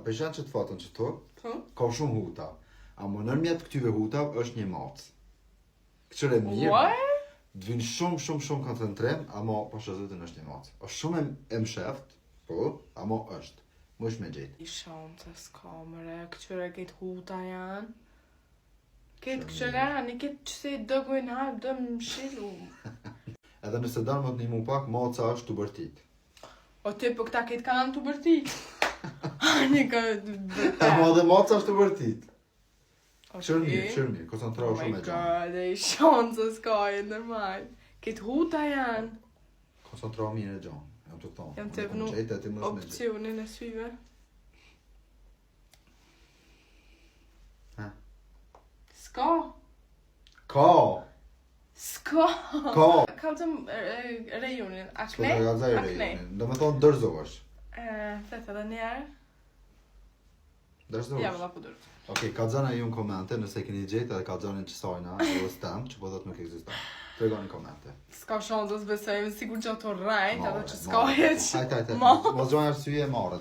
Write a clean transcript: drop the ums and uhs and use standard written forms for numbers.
A pe sheh qët foton qëtu? Po. Ka shumë huta. Amo nërmjet këtyve huta është një macë. Këqyre mirë. What? Të vinë shumë, shumë, shumë koncentrim, amo pasha zotin është një macë. është shumë e, e msheft, po, amo është. Mush me gjetë. I shanë të s'ka mëre, këqyre këtë huta janë. Këtë këqyre janë, i këtë që se dëgojnë hajp, dë më shilu. Edhe nëse don më të nimu pak, maca është të bërtit. O ti, po këta këtë kanë të bërtit. Një ka të Amo edhe maca është të bërtit. Okej. Qërë mirë, qërë mirë, koncentrohu Oh shumë my e gjanë. god, e i shanë të s'ka e normal. Këtë huta janë. Koncentrohu mirë e gjanë, jam të thonë. Jam të Unë kom vnu gjetë, e ti mos me gjetë. Opcionin e syve. Ha. S'ka. Ka! S'ka. Ka! Kallzëm rejonin. A S'po kne? të kallzoj A kne? rejonin. Do me thonë dërzohesh. E, Flet edhe një herë. Dërzohesh. Ja, vëlla po dërë. Okej, kallzona ju në komente nëse keni gjetë edhe kallzoni qësajna, edhe stem, që po thot nuk ekziston. Tregoni në komente. S'ka shansë, s'besojmë, sigur që ato rrejt, ato që s'ka Marre, hiq. Hajt, hajt, hajt. Ma. Mos gjojnë arsye, marrë.